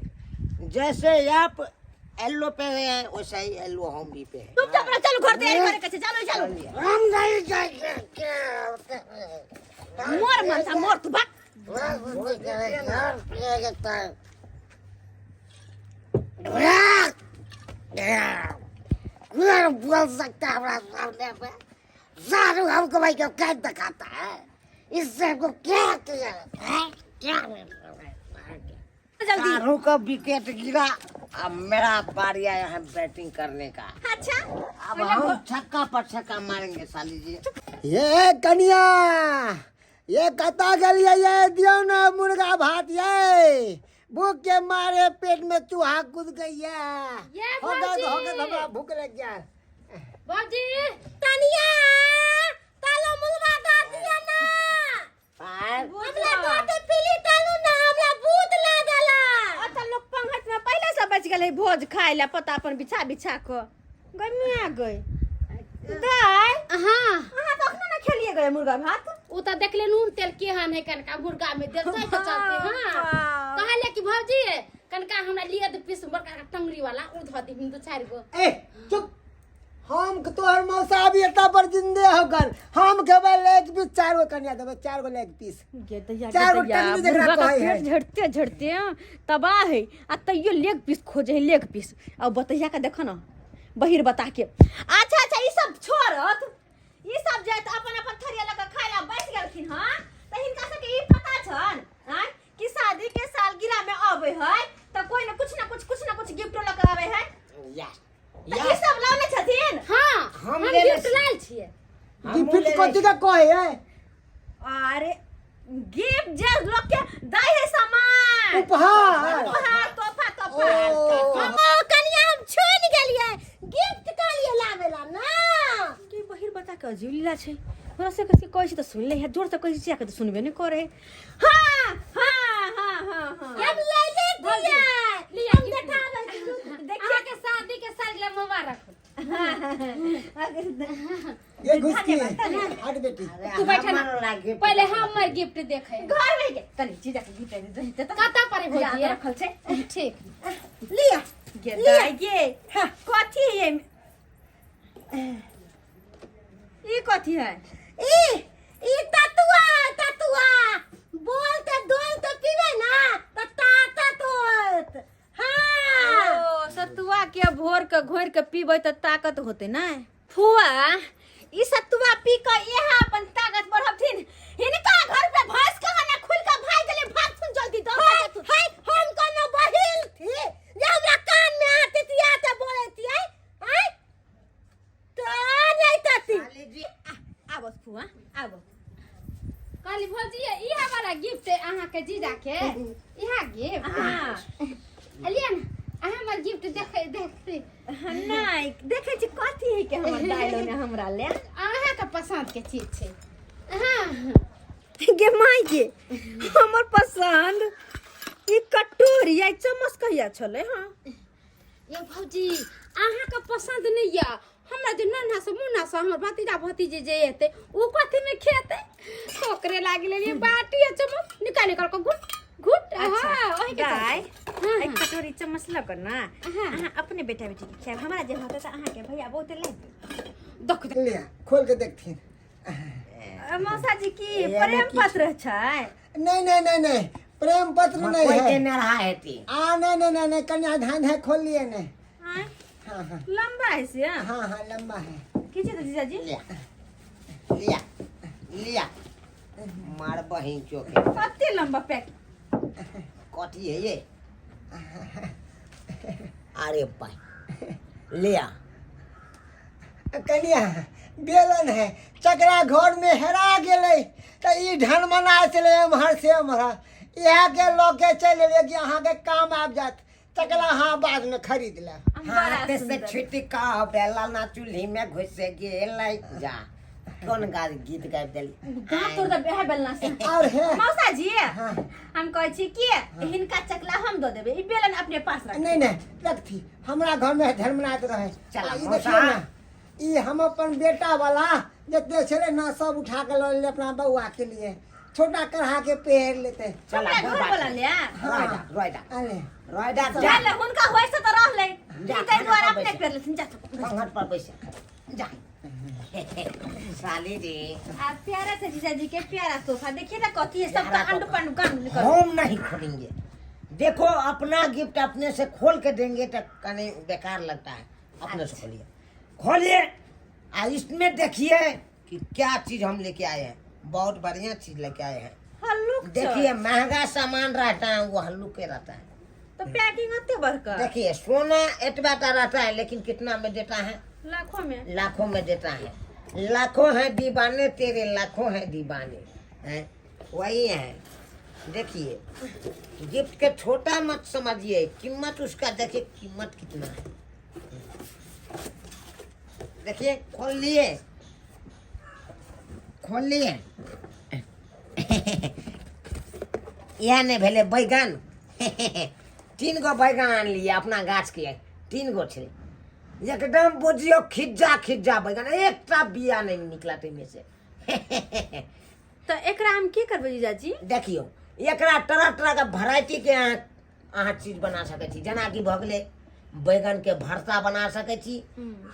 जैसे आप येलो पे हैं वैसा ही येलो हम भी पे हैं। चुपचाप रहो, चलो घर तैयारी करे के छै चलो चलो। हम नहीं जाएंगे मोर मनसा मोर तू भाग। बोल सकता है हमारा सामने पे सारू हमको भाई को क्या दिखाता है इससे हमको क्या किया क्या जल्दी सारू का विकेट गिरा अब मेरा बारी आया है बैटिंग करने का। अच्छा अब हम छक्का पर छक्का मारेंगे साली जी। ये कनिया ये कता गेलियै ये दियौ ने मुर्गा भात ये भूख के मारे पेट में चूहा कूद गई है। ये हो गए भौजी। हो गए हमरा भूख लग गया। भौजी तनिया तालो मुर्गा दा दिया ना हमरा गोटे पीली तालू ना हमरा भूत लागला। अच्छा लोग पंगत में पहले से बच गेलै भोज खाय ला पता अपन बिछा बिछा क गमिया गई दाय। हाँ अहाँ तो अखनो ना खेलिए गए मुर्गा भात। उ त देखले नून तेल केहन है कनका मुर्गा में देल सही के चलते। हाँ कहले कि भौजी कनका हमरा लिए दू पीस बड़का टंगरी वाला उ धऽ दी दू चारि गो। ए चुप हम तोहर मौसा अभी एता पर जिंदे हो गल हम खेबै लेग पीस चार गो कनिया देबै चार गो लेग पीस गे दैया चार गो गे दैया टंगरी जकरा मुर्गा के कहै है। पेट झड़ते झड़ते तबाह है आ तैयो लेग पीस खोजे है लेग पीस। आ बतैया के देखो ना बहिर बता के। अच्छा अच्छा ई सब छोड़त ई सब जात अपन अपन थरिया लऽ कऽ खाय ला बैस गेलखिन हँ तऽ हिनका सबके ई पता छन आँय कि शादी के सालगिरह में अबै है तऽ कोई ना कुछ ना कुछ कुछ ना कुछ गिफ्ट लऽ के आबै है। या तऽ ई सब लाउने छथिन। हाँ, हम हम लेने गिफ्ट छी। लायल छियै। हमहूँ गिफ्ट लेने कथी के कहै है? अरे गिफ्ट जे लोग के दै है सामान, उपहार। उपहार, तोहफा तोहफा। ओ। हम ओ कनिया हम छुनि गेलियै, गिफ्ट कहलियै लाबे ला ना। की बहिर बता के अजीब लीला छै। हमरा से कथी कहै छी तऽ सुन ले है, जोर से कहै छी तऽ सुनबे नहि करे। हाँ हाँ हाँ हाँ हाँ, हम लैले दियै, लिअ, हम gift। देखाबै छी। देखिए अहाँके शादी के सालगिरह मुबारक हो। ये घुसकी हट बेटी। तू बैठ ना। हमारो लागे। पहिले हमर गिफ्ट देखे। घर में के तनी जीजा के गिफ्ट दे दे तऽ। कतऽ पर है भौजी? रखल छै। ठीक, लिअ। गे दाइ गे, कथी है ई? कथी है ई ई ततुआ, ततुआ बोलते डोलते पीबै ना तऽ ताकत होत। हाँ। ओ सतुआ के भोर के घोर के पीबै तऽ ताकत होते ना फुआ? ई सतुआ पी के इहा अपन ताकत बढ़बथिन। हिनका घर पे भैंस कहाँ ना खुल के भाग गेलै। भागथुन जल्दी दौड़ हाय जेथुन। हाय, हम कोनो बहिल थी जे हमरा कान में आते थी आते बोले थी? आय आय तो नहीं तती। साली जी। आबो फुआ, आबो। कहली भौजी, इहा वाला गिफ्ट अहाँ के जीजा के इहा गिफ्ट। हाँ। लिअ ना, अहाँ हमर गिफ्ट देखे देखते। नहीं, देखै छी कथी है के हमर दाइ लौने हमरा ले। अहाँ के पसंद के चीज छै। हाँ। गे माय गे, हमर पसंद ई कटोरी आ ई चम्मच कहिया छलै? हाँ। ये भौजी, अहाँ के पसंद नहीं या, हमरा जे नन्हा से मुन्ना से हमर भतीजा भतीजी जे एते ओ कथी में खेते, ओकरे लागि लेलिए बाटी आ चम्मच निकाल निकाल के घुट घुट। हाँ, ओही के दाइ। चलते। हाँ, एक हाँ। कटोरी चम्मच लऽ कऽ ना हाँ। अहाँ अपने बेटा बेटी के खियाब, हमरा जे होतै तऽ अहाँके भैया बहुते लागि देख देख। लिअ, खोल के देखथिन। मौसा जी, की एहिमे प्रेम की पत्र छै? नहीं नहीं नहीं नहीं, प्रेम पत्र नहीं मकई है। के नरहा हेती। आ नहीं नहीं नहीं नहीं, कन्या धान है, खोल लिए नहीं। आँय, हाँ हाँ। लंबा है से? हाँ हाँ, लंबा है। की छै तऽ जीजाजी? लिया लिया लिया, मार बहिन चोखे। कते लंबा पैक। कथी है ये? अरे भाई, लिया। कन्या, बेलन है। चकरा घर में हेरा गेलै तऽ ई ढनमना छलै एम्हर से एम्हर, इएह के लऽ के चलि एलियै कि अहाँके काम आबि जायत। चकला अहाँ बादमे खरीद लेब। हाथ से छुट का बेला ना चूल्ही में घुस गेलै। जा, कोन गाज गीत गाबि देली? दाँत तोड़ दे बेहा बेलना से। और हे। मौसा जी, हाँ। हम कहै छी कि हिनका चकला हम दऽ देबै, ई बेलन अपने पास रख। नहीं नहीं, रखती, हमरा घर में धर्मनाथ रहे। चला, आ, ई मौसा। देखियौ ने, ई हम अपन बेटा वाला जते छलै ना सब उठा के लऽ लेलियै अपना बौआ के लिए, छोटा कढ़ा के पेड़ लेते। चला। हमरा घर वाला ले। रोयदा रोयदा। अरे। रोयदा। जा ले, हुनका होय से तऽ रहलै। जा, ई ताहि दुआरे खाना अपने पर। पेर लेथिन, जा तू। पंघट पर बैस जा, साली जी। आ प्यारा सा जीजाजी के प्यारा सोफा देखिए ना, कथी है सबका। प्यारा अंड सोफा। पंड गंड निकल। हम नहीं खोलेंगे। देखो, अपना गिफ्ट अपने से खोल के देंगे तो कहीं बेकार लगता है। अपने से खोलिए, खोलिए आ इसमें देखिए कि क्या चीज हम लेके आए हैं। बहुत बढ़िया चीज लेके आए हैं। हल्लुक छै। देखिए, महंगा सामान रहता है वो हल्लुक के रहता है। तो पैकिंग ओते बड़का। देखिए, सोना एतबा का रहता है, लेकिन कितना में देता है? लाखों में। लाखों में देता है। लाखों हैं दीवाने तेरे, लाखों हैं दीवाने हैं, वही है। देखिए, गिफ्ट के छोटा मत समझिए, कीमत उसका देखिए, कीमत कितना है। देखिए, खोल लिए, खोल लिए। इएह नहि भेलै बैगन। 3 गो बैगन आनलियै अपना गाछके, 3 गो छै। एकदम बुझियौ खिज्जा खिज्जा बैगन, एकटा बिया नहि निकलत एहिमे से। तऽ एकरा हम की करबै जीजाजी? देखियौ, एकरा तरह तरहके वेराइटीके अहाँ अहाँ चीज बना सकै छी। जेनाकि भऽ गेलै बैगनके भरता बना सकै छी,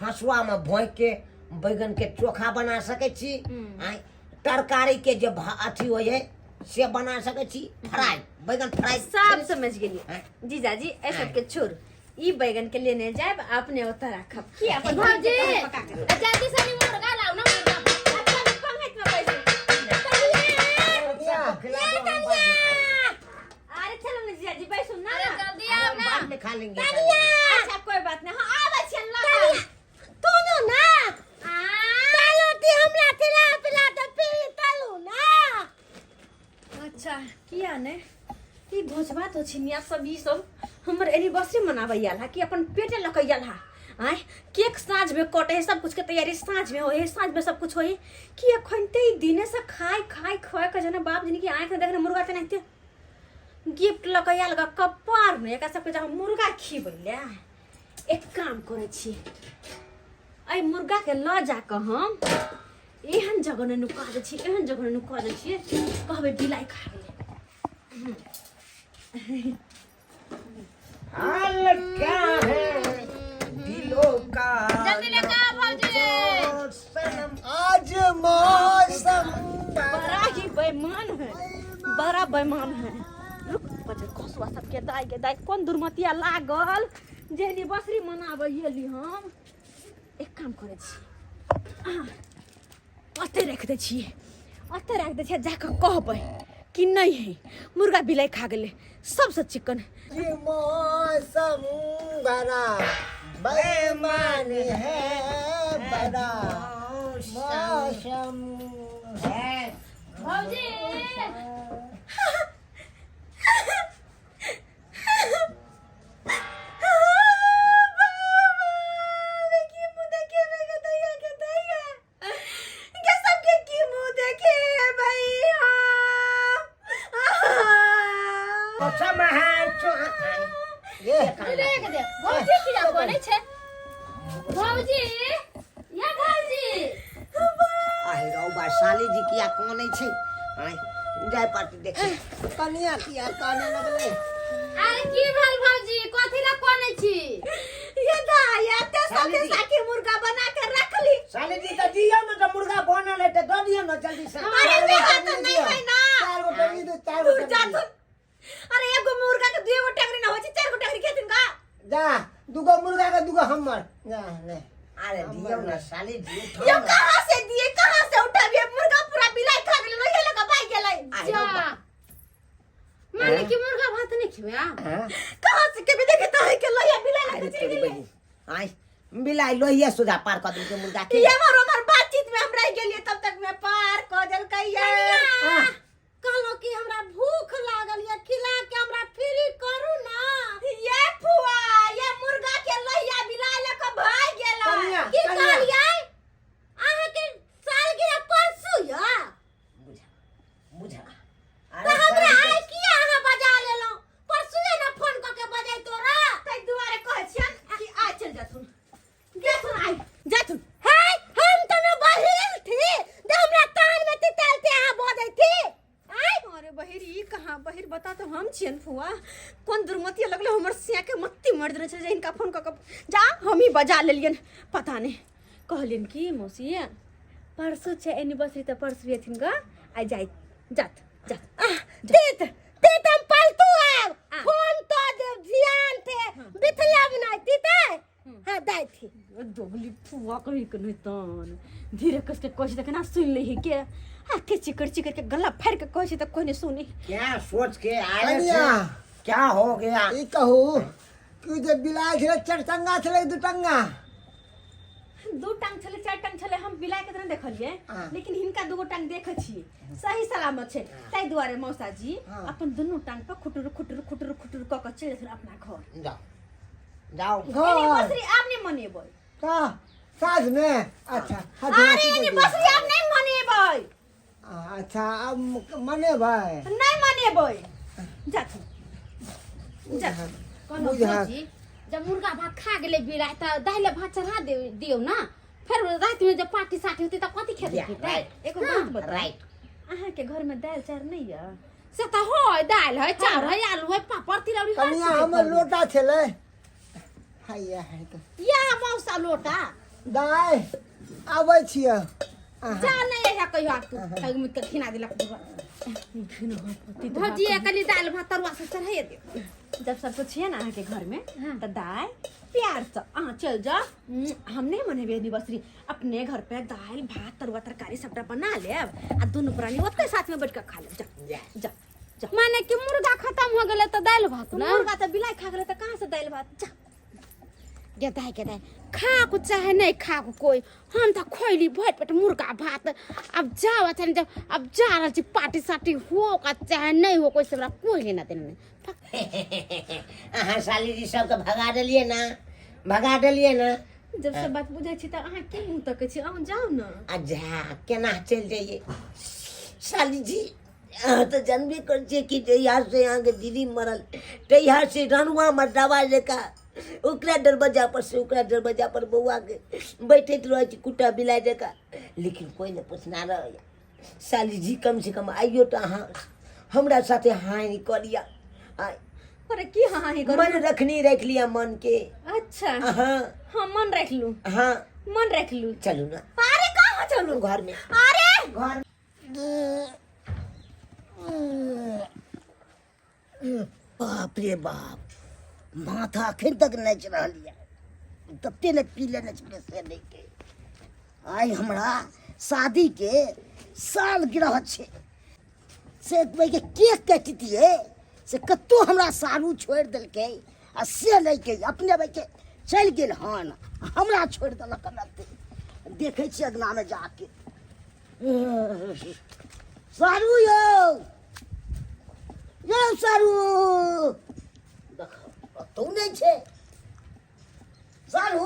हँसुआमे भोँकिके बैगनके चोखा बना सकै छी, आँय, तरकारीके जे अथी होइ है से बना सकै छी, फ्राई, बैगन फ्राई। सब समझ गेलियै। आँय। जीजाजी, एहि सबके छोड़, ई बैगन के लेने जायब, अपने ओतऽ राखब की अपन भौजी, पका के। जल्दी से मुर्गा लाओ ना, मुर्गा। अच्छा, पंगत में बैसू। अरे चलो ना जीजाजी, बैसू ना। अरे जल्दी आओ ना। लेंगे। अच्छा कोई बात नहीं, हाँ आबै छियन लऽ कऽ। तू ना तलू हमरा खिला पिला के पी तलू ना। अच्छा किया ने ई भोजबा तो छिनिया सब ई सब हमर एनिवर्सरी मनाबै आयल हा कि अपन पेटे लऽ कऽ आयल हा? आँय, केक साँझ में कटे है, सब कुछ के तैयारी साँझ में होए है, साँझ में सब कुछ होए कि अखन ते ई दिने से खाय खाय खुआ के जना बाप जिनकी आँख में देखने मुर्गा तेनाहिते गिफ्ट लऽ कऽ आयल ग कपार में। एकरा सबके जहाँ मुर्गा खिबै ले एक काम करै छी, एहि मुर्गा के लऽ जा कऽ हम एहन जगह ने नुका दै छियै, एहन जगह ने नुका दै छियै, कहबै बिलाइ खा गेलै। हाल क्या है दिलों का जल्दी लेके आओ भौजी। सनम। आज मौसम बड़ा ही बेईमान है, बड़ा बेईमान है। रुक बच्चा, खसुआ सबके दाइ के दाइ कोन दुर्मतिया लागल जे एनिवर्सरी मनाबै एली हम। एक काम करै छी, ओतै राखि दै छियै, ओतै राखि दै छियै, जाकऽ कहबै कि नहि है मुर्गा बिलाइ खा गेलै सबसँ चिकन। ये मौसम बड़ा बेईमान है, बड़ा मौसम है। भौजी की मुँह देखेबै गे दैया के दैया गे सबके, की मुँह देखेबै हम? मौसम है ये देख दे भौजी, किया बोलै छै भौजी? या भौजी, आहे रौ बा, साली जी किया कानै छै? आय जाय पार्टी देखे। कनिया किया काने लगलै? अरे की भेल भौजी, कथी ला कोनै छी? ये दाया ते साली साथे जी। साथी मुर्गा बना के रख ली। साली जी तऽ दियौ ने, तऽ मुर्गा बनल है तऽ दऽ दियौ ने जल्दी से। अरे बेहा तऽ नहीं है ना। चार गो टंगी दे, चार गो दूर जा टंगी तू। अरे एगो मुर्गा के दुगो टंगरी ना होइ छै, चार गो टंगरी खेथिन का? जा, दूगो मुर्गा के दूगो हमर जा ले। अरे दियौ ने साली जी, उठाउ यो ने। कहाँ से दिए, कहाँ से उठाबिए? मुर्गा पूरा बिलाई खा गेलै, लोहिया लगा भाग गेलै। आहे जा रौ बा। माने कि मुर्गा भात नहीं खेबे आ? हाँ? कहाँ से के भी देखे तो है के लोहिया बिलाई अरे लगा चलि तोरी गेलै। बहिन, आय बिलाई लोहिया सुधा पार कऽ देलकै मुर्गा के। ये हमर हमर बातचीत में हम रह गेलिए, तब तक में पार कऽ देलकै ये। कहलो कि हमरा भूख लागल ये, खिला के हमरा फ्री करू ना। ये फुआ, ये मुर्गा के लोहिया बिलाई लऽ कऽ भागि गेलै। कनिया, की कनिया। कहलियै अहाँ के सालगिरह परसू या? बुझा बुझा। तऽ अरे हमरा साली आइ किया अहाँ बजा लेलहुँ? परसुए ने फोन कऽ के बजाय तोरा। ताहि दुआरे कहै छियन कि आइ चलि जाथुन, जाथुन आइ जाथुन। है हम तऽ न बहिल थी जे हमरा कान में तितैल ते अहाँ बजै थी। आइ अरे बहिर, ई कहाँ बहिर बता तो हम छियन फुआ। कोन दुर्मतिया लगले हमर सिया के मत्ती मर देने छलै जे हिनका फोन कऽ कऽ जा हम ही बजा लेलियन। पता नहि कहलियन कि मौसी परसू छै एनिवर्सरी तऽ परसू एथिन ग, आइ जाय जात जात। तीत तीत हम पालतू आब आ। फोन तो देव ध्यान थे बिथला बनाई तीते हाँ दाई थी। दोगली फुआ कही के नहीं तन धीरे कस के कहै छै तऽ केना सुनि लही के, आ के चिकर चिकर के गला फाड़ि के कहै छै तऽ कोई नहीं सुनी। क्या सोच के आए थे? कनिया। क्या हो गया? ई कहू कि जे बिलाइ छलै चारि टंगा छलै दू टंगा? दू टांग छलै, चारि टांग छलै, हम बिलाइ के तऽ नहि देखलियै। हाँ। लेकिन हिनका दूगो टांग देखै छियै, सही सलामत छै। ताहि दुआरे मौसा जी हाँ। अपन दुनू टांग पर खुटुर खुटुर खुटुर खुटुर कऽ कऽ चलि जेथिन अपना घर। जाओ जाओ। घर। एनिवर्सरी आब नहि मनेबै। का साँझ में? अच्छा हाँ, अरे एनिवर्सरी आब नहि मनेबै। अच्छा अब मनेबै? नहि मनेबै, जाथुन जाथुन। कहलहुँ बुझा। भौजी, जब मुर्गा भात खा गेलै बिलाइ तऽ दालि भात चढ़ा दियौ ना, फेर राति में जब पार्टी साटी होतै तऽ कथी खेतै Yeah, पीतै? right. एगो बात बताउ। राइट। अहाँके घर में दालि चाउर नहि यऽ? से तऽ है, दालि है, चाउर है, आलू है, पापड़ तिलौरी हर कनिया चीज है हमर घरमे। लोटा छलै हैया है तऽ या मौसा लोटा। दाइ आबै छियै। जा नहीं है कहियो आब तू कहियो के खिना देलक भौजी, कनि दालि भात तरुआ से चढ़ाइए दियौ। जब सब कुछ है ना अहाँके घर में तऽ दाइ प्यार से अहाँ चल जाओ। हम नहीं मनेबै एनिवर्सरी, अपने घर पे दालि भात तरुआ तरकारी सबटा बना लेब आ दुनू प्राणी ओतै साथ में बैठ के खा लेब। जा। Yes. जा। माने कि मुर्गा खत्म हो गेलै तऽ दालि भात ने मुर्गा तऽ बिलाइ खा गेलै तऽ कहाँ से दालि भात जा। गे दाइ, गे दाइ, खा को चाहे नहीं खा को कोई, हम तऽ खैली भरि पेट मुर्गा भात। अब जाओ, अच्छा नहीं जाओ, अब जा रहल छी पार्टी साटी हो का चाहे नहीं हो, कोई से हमरा कोई लेना देना नहीं। अहाँ साली जी सबके भगा देलियै ना, भगा देलियै ना। जब सब बात बुझै छी तऽ अहाँ की मुँह तकै छी? अहूँ जाउ ने। आ जा, केना चलि जइयै साली जी? अहाँ तऽ जानबे करै छियै कि जहिया से अहाँके दीदी मरल तहिया से रनुआ मरदावा जकाँ ओकरा दरवाजा पर से ओकरा दरवाजा पर बौआ के बैठैत रहै छी कुत्ता बिलाइ जकाँ, लेकिन कोइ नहि पूछना रहैया। साली जी, कम से कम आइयो तऽ अहाँ हमरा साथे हाँ कऽ लिअ। अरे की हाँ ही करू? मन रखनी राखि लिअ मन के। अच्छा। हाँ। हाँ, मन राखि लू। हाँ। मन राखि लू। चलू ना। अरे कहाँ चलू? घर में। अरे घर। बाप रे बाप, माथा अखन तक नाचि रहल यऽ, तते ने पी लेने छलै से नहि के। आइ हमरा शादीके सालगिरह छै, से के केक काटितियै से कतहु हमरा सारू छोड़ि देलकै आ से नहि के अपने के चलि गेल हन, हमरा छोड़ि देलक हन। एते देखै छियै अङ्गनामे जाके। सारू यौ, यौ सारू, कतहु नहि छै सारू।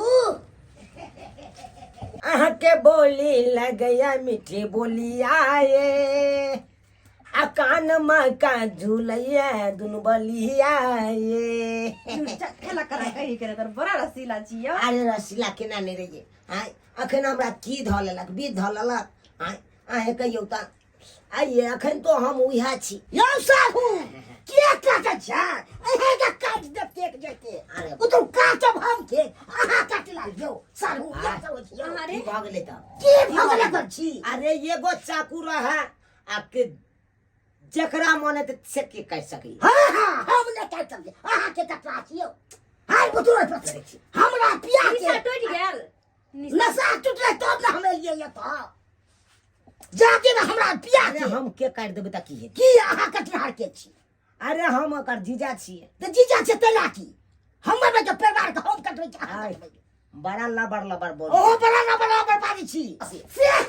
अहाँके बोली लगैया मीठी बोलिया ये, आ कान मका झूलैया दुनू बलिया ये। खेला करा कही करे तर बड़ा रसीला छियै। अरे रसीला केना नहि रहियै? आँय, अखन हमरा की धऽ लेलक, बीत धऽ लेलक? आँय, अहें कहियौ तऽ आइए अखन तो हम उएह छी। यौ साहू, के काटै छै? अहें के काटि देब केक जैते। अरे ओ तो काटब हम केक, अहाँ काटि लाल यौ साहू। आ, यौ अरे की भऽ गेलै तऽ? की भऽ गेलै कर छी? अरे एगो चाकू रहै आपके, जकरा मन हेतै से के काटि सकैए। हाँ हाँ, हम नहि काटि सकै, अहाँ के कटरा छी यौ। हाय बुतरू पर हमरा पिया के निशा टूटि गेल। नशा टूटलै तब ने हम एलियै एतऽ जाके ने हमरा पिया अरे के। हम के काटि देबै तऽ की हेतै? की अहाँ कटनिहार के छी? अरे हम ओकर जीजा छियै। तऽ जीजा छै तेला की हमर बेटा परिवार के हम कटबै कि अहाँ आय। कटबै? बड़ा लबर लबर बोल। ओहो बड़ा ना बराबर बाजै छी से।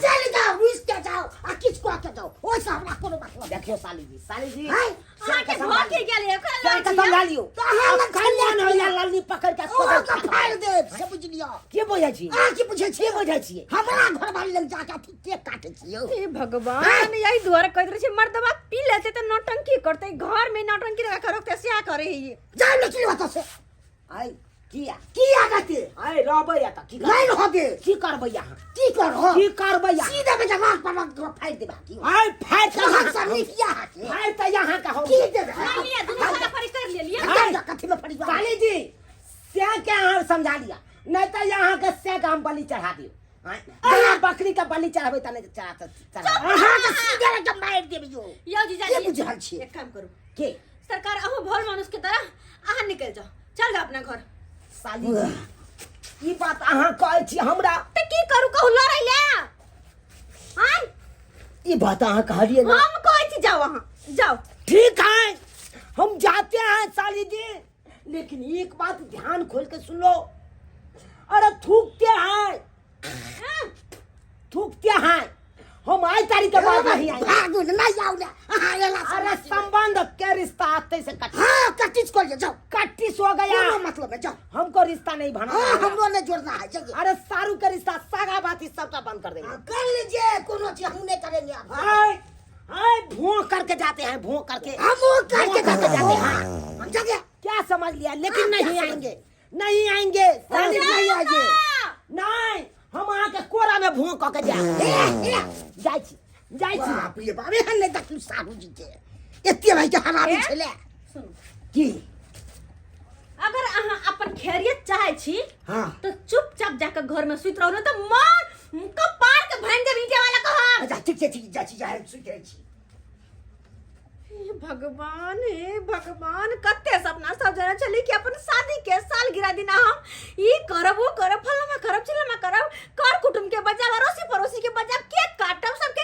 चलि जाउ, रुसि के जाउ आ किछु कऽ के जाउ, ओहिसँ हमरा कोनो मतलब नहि। देखियौ साली जी, साली जी, आय, अहाँके भऽ के गेल एखन साल के समझा लियौ। तऽ अहाँ लग अखन छलै मन होइया लल्ली पकड़ के ओहो के फाड़ि देब से बुझि लिअ। के बुझै छी? अहाँ की बुझै छी? के बुझै छियै? हमरा घरवाली लग जाके अथी के काटै छी यौ? हे भगवान, यही दुआरे कहैत रहै छै मर्दबा पी लेतै तऽ नौटंकी करतै, घर में नौटंकी लगा के रखतै, सएह करै है। जाउ निकलि ओतऽ से। आइ किया? किया रहते? आइ रहबै एतऽ की नहीं करबै? रह दे। की करबै अहाँ? की करब? की करबै अहाँ? सीधे बेटा रात पर फाड़ि देबा की? आइ फाड़ि तऽ अहाँ अहाँ- सब नीक किया अहाँके? फाड़ि तऽ अहाँके हम की देबै? नहि लिअ, दुनू बराबरी कर लेलियै। आइ। कथी में फड़ि साली जी, से के अहाँ समझा लिया, नहीं तऽ अहाँके से के हम बलि चढ़ा दियौ। आँय, जेना बकरी के बलि चढ़ाबै तऽ नहि चढ़ा चढ़ा। अहाँके सीधे बेटा मारि देब यौ। यौ जीजा के जी, बुझल छियै? एक काम करू। के सरकार, अहूँ भोल मानुस के तरह अहाँ निकल जाओ, चल जाओ अपना घर। साली जी, ई बात अहाँ कहै छी हमरा? तऽ की करू कहू, लड़ै ले आय? ई बात अहाँ कहलियै ना? हम कहै छी जाओ, अहाँ जाओ। ठीक है, हम जाते हैं साली जी, लेकिन एक बात ध्यान खोल के सुन लो। अरे थूकते हैं, थूकते हैं, हम आज तारीख के बाद नहीं आएंगे। भागू ने, नहीं आउ ने अहाँ एला से। अरे संबंध के रिश्ता आते से कट। हाँ, कटिस कर लियो, जाओ। कट्टिस हो गया। कोनो मतलब है, जाओ। हमको रिश्ता नहीं बना। हाँ, हमरो नहीं जोड़ना है, जाइए। अरे सारू के रिश्ता सागा बाती सबका बंद कर देंगे। हाँ, कर लीजिए, कोनो चीज हम नहीं करेंगे आप। आए आए भों करके जाते हैं, भों करके। हम वो करके भों जाते जाते हैं। हैं। हम जाके क्या समझ लिया? लेकिन हाँ, नहीं क्या आएंगे, नहीं आएंगे साली। नहीं आएंगे। नहीं, हम अहाँ के कोरा में भों कऽ के जायब। जाइ छी, जाइ छी। बाप रे बाप, एहन नहि देखलू साहू जी के, एते भाई के हराबी छलै। सुनू। की? अगर अहाँ अपन खैरियत चाहे छी हाँ। तो चुपचाप जाकर घर में सुति रहू, न तऽ मार कपार के भांग देब ईंटे वाला कहब। अच्छा ठीक छै, ठीक जाइ छी, जाइ सुति रहै छी। हे भगवान, हे भगवान, कते सपना सब जाने छली कि अपन शादी के सालगिरह दिना हम ई करब, वो करब, फलाना करब, चिलाना करब, कर कुटुम के बजाब, अड़ोसी पड़ोसी के बजाब, केक काटब, सबके